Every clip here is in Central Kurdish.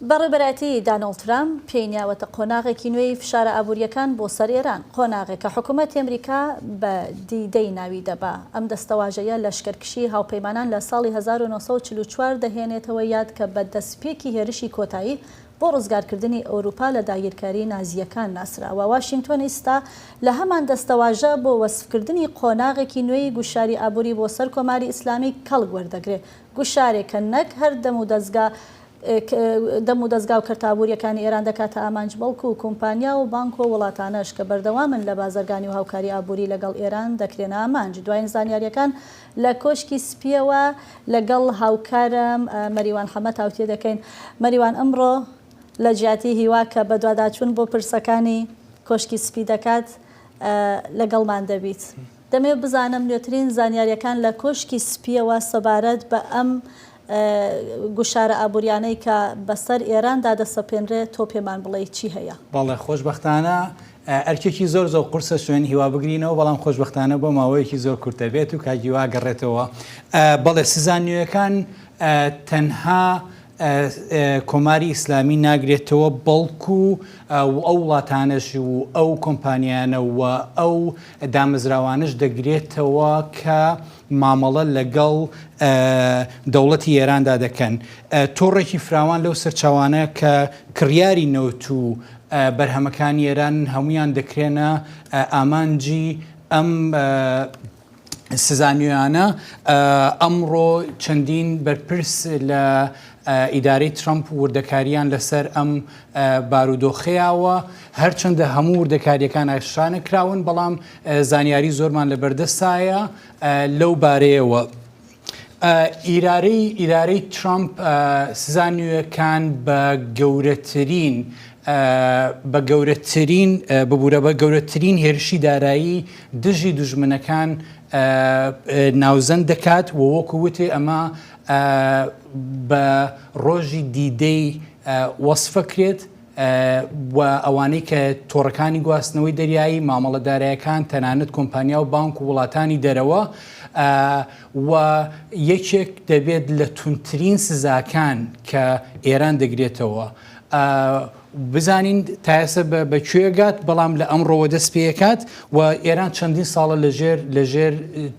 بەڕێوبەرایەتیی دانۆڵد ترامپ پێی نیاوەتە قۆناغێکی نوێی فشارە ئابوورییەکان بۆ سەر ئێران، قۆناغێک کە حکوومەتی ئەمریکا بە دی-دەی ناوی دەبا. ئەم دەستەواژەیە لەشکەرکشیی هاوپەیمانان لە ساڵی 1944 دەهێنێتەوە یاد کە بە دەسپێکی هێرشی کۆتایی بۆ ڕزگارکردنی ئەوروپا لە داگیرکاریی نازییەکان ناسراوە. واشینگتۆن ئیستا لە هەمان دەستەواژە بۆ وەسفکردنی قۆناغێکی نوێی گوشاری ئابووری بۆ سەر کۆماری ئیسلامی کەڵک وەردەگرێ، گوشارێک کە نەک هەر دەمودەزگا دەمودەزگا و کەرتە ئابوورییەکانی ئێران دەکاتە ئامانج، بەڵکو کومپانیا و بانک و وڵاتانەش کە بەردەوامن لە بازرگانی و هاوکاری ئابووری لەگەڵ ئێران دەکرێنە ئامانج. دوایین زانیارییەکان لە کۆشکی سپییەوە لەگەڵ هاوکارم مەریوان حەمە تاوتوێ دەکەین. مەریوان ئەمڕۆ لە جیاتی هیوا کە بەدواداچوون بۆ پرسەکانی کۆشکی سپی دەکات لەگەڵمان دەبیت. دەمەوێت بزانم نوێترین زانیارییەکان لە کۆشکی سپییەوە سەبارەت بە ئەم گوشارە ئابووریانەی کە بەسەر ئێراندا دەسەپێنرێت تۆ پێمان بڵێی چی هەیە؟ بەڵێ خۆشبەختانە ئەرکێکی زۆر زۆر قورسە شوێن هیوا بگرینەوە بەڵام خۆشبەختانە بۆ ماوەیەکی زۆر کورتە بێت و کاک هیوا گەڕێتەوە بەڵێ سزا نوێیەکان تەنها کۆماری ئیسلامی ناگرێتەوە بەڵکو ئەو وڵاتانەش و ئەو کۆمپانیانە و ئەو دامەزراوانەش دەگرێتەوە کە مامەڵە لەگەڵ دەوڵەتی ئێراندا دەکەن. تۆڕێکی فراوان لەو سەرچاوانە کە کڕیاری نەوت و بەرهەمەکانی ئێرانن هەموویان دەکرێنە ئامانجی ئەم سزا نوێیانە. ئەمڕۆ چەندین بەرپرس لە ئیدارەی ترەمپ وردەکارییان لەسەر ئەم بارودۆخەیاوە، هەرچەندە هەموو وردەکارییەکان ئاشکرا نەکراون، بەڵام زانیاری زۆرمان لەبەردەستایە لەو بارەیەوە. ئیرارەی ئیدارەی ترەمپ سزا نوێکان بە گەورەترین بە گەورەترین ببورە بە گەورەترین هێرشی دارایی دژی دوژمنەکان ناوزەند دەکات و وەکو وتی ئەمە بە ڕۆژی دیدەی وەسفەکرێت و ئەوانەی کە تۆڕەکانی گواستنەوەی دەریایی، مامەڵە دارایەکان، تەنانەت کۆمپانیا و بانک و وڵاتانی دەرەوە و یەکێک دەبێت لە توندترین سزاکان کە ئێران دەگرێتەوە. بزانین تا ئێستا بە کوێ گات، بەڵام لە ئەمڕۆوە دەست پێکات و ئێران چەندین ساڵە لەژێر لەژێر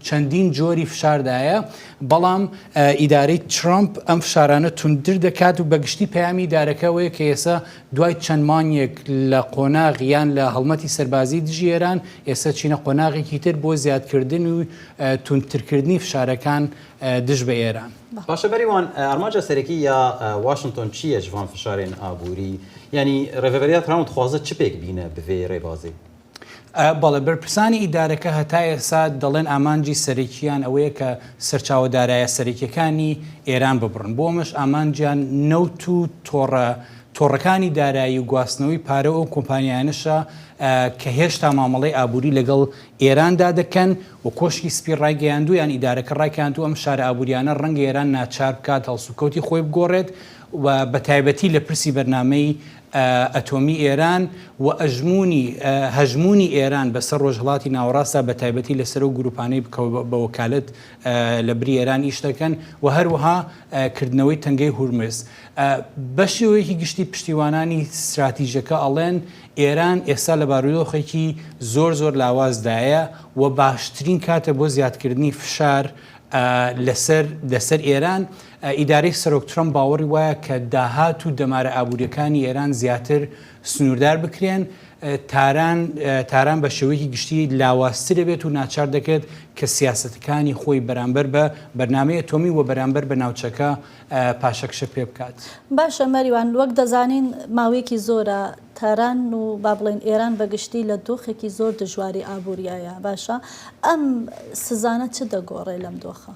چەندین جۆری فشاردایە، بەڵام ئیدارەی ترەمپ ئەم فشارانە توندتر دەکات و بەگشتی پەیامی ئیدارەکە ئەوەیە کە ئێستا دوای چەند مانگێک لە قۆناغ یان لە هەڵمەتی سەربازی دژی ئێران، ئێستا چینە قۆناغێکی تر بۆ زیادکردن و توندترکردنی فشارەکان دژ بە ئێران. باشە بەریوان، ئارمانجا سەرەکی یا واشنتۆن چییە ji van fişarên aborî؟ یانی rêveberiya Trump dixwaze çi pêk bîne bi vê rêbazê؟ بەڵێ، بەرپرسانی ئیدارەکە هەتا ئێستا دەڵێن ئامانجی سەرەکییان ئەوەیە کە سەرچاوە دارایە سەرەکییەکانی ئێران ببڕن، بۆ ئەمەش ئامانجیان نەوت و تۆڕە تۆڕەکانی دارایی و گواستنەوەی پارە و ئەو کۆمپانیایانەشە کە هێشتا مامەڵەی ئابووری لەگەڵ ئێراندا دەکەن و کۆشکی سپی ڕایگەیاندوو یان ئیدارەکە ڕایکەیاندوو ئەم فشارە ئابوورییانە ڕەنگە ئێران ناچار بکات هەڵسوکەوتی خۆی بگۆڕێت و بەتایبەتی لە پرسی بەرنامەی ئەتۆمی ئێران و ئەژموونی هەژموونی ئێران بەسەر ڕۆژهەڵاتی ناوەڕاستدا بەتایبەتی لەسەر ئەو گرووپانەی کە بە وەکالەت لە بری ئێران ئیش دەکەن و هەروەها کردنەوەی تەنگەی هورمز. بەشێوەیەکی گشتی پشتیوانانی ستراتیژەکە ئەڵێن ئێران ئێستا لە بارودۆخێکی زۆر زۆر لاوازدایە و باشترین کاتە بۆ زیادکردنی فشار لەسەر لەسەر ئێران. ئیدارەی سەرۆک ترەمپ باوەڕی وایە کە داهات و دەمارە ئابوورییەکانی ئێران زیاتر سنووردار بکرێن، تاران تاران بە شێوەیەکی گشتی لاوازتر دەبێت و ناچار دەکرێت کە سیاسەتەکانی خۆی بەرامبەر بە بەرنامەی ئەتۆمی و بەرامبەر بە ناوچەکە پاشەکشە پێ بکات. باشە مەریوان، وەک دەزانین ماوەیەکی زۆرە تاران و با بڵێین ئێران بە گشتی لە دۆخێکی زۆر دژواری ئابووریایە، باشە ئەم سزانە چ دەگۆڕێ لەم دۆخە؟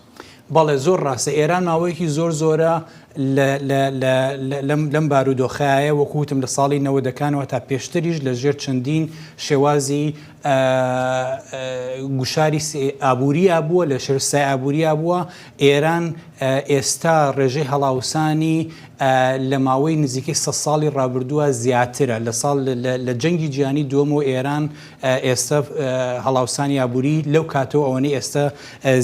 بەڵێ زۆر ڕاستە ئێران ماوەیەکی زۆر زۆرە لە لە لە لەم لەم بارودۆخایە وەکو وتم لە ساڵی نەوەدەکانەوە تا پێشتریش لە ژێر چەندین شێوازی گوشاری ئابووریا بووە لە ژێر سای ئابووریا بووە ئێران ئێستا ڕێژەی هەڵاوسانی لە ماوەی نزیکەی سە ساڵی ڕابردووە زیاترە لە ساڵ لە جەنگی جیهانی دووەمەوە ئێران ئێستا هەڵاوسانی ئابووری لەو کاتەوە ئەوەنەی ئێستا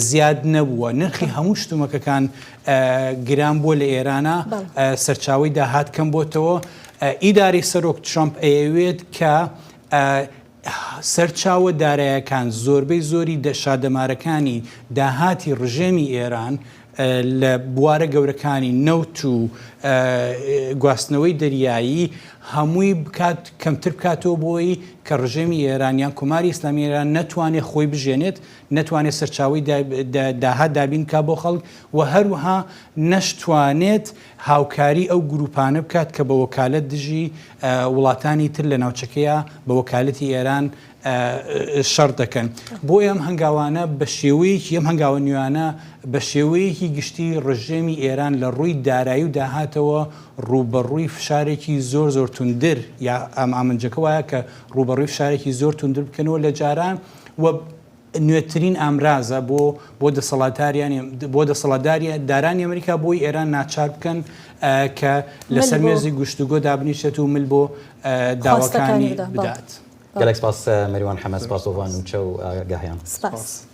زیاد نەبووە، نرخی هەموو شتومەکەکان گران بووە لە ئێرانە، سەرچاوەی داهات کەم بۆتەوە. ئیدارەی سەرۆک ترەمپ ئەیەوێت کە سەرچاوە دارایەکان زۆربەی زۆری شادەمارەکانی داهاتی ڕژێمی ئێران لە بوارە گەورەکانی نەوت و گواستنەوەی دەریایی هەمووی بکات کەمتر بکاتەوە بۆی کە ڕژێمی ئێران یان کۆماری ئیسلامی ئێران نەتوانێت خۆی بژێنێت نەتوانێت سەرچاوەی داهات دابین بکات بۆ خەڵک و هەروەها نەشتوانێت هاوکاری ئەو گروپانە بکات کە بە وەکالەت دژی وڵاتانی تر لە ناوچەکەیا بە وەکالەتی ئێران شەڕ دەکەن. بۆیە ئەم هەنگاوانە بە شێوەیەکی ئەم هەنگاوە نوێیانە بە شێوەیەکی گشتی ڕژێمی ئێران لە ڕووی دارایی و داهاتەوە ڕووبەڕووی فشارێکی زۆر زۆر توندر یا ئامانجەکە وایە کە ڕووبەڕووی فشارێکی زۆر توندر بکەنەوە لە جاران و نوێترین ئامرازە بۆ بۆ دەسەڵاتداریانی بۆ دەسەڵاتداری دارانی ئەمریکا بۆی ئێران ناچار بکەن کە لەسەر مێزی گشتوگۆ دابنیشێت و مل بۆ داواکانی بدات. گەلێک سپاس مەریوان حەمە سپاس بۆ ڤان نوچە و ئاگاهیان. سپاس.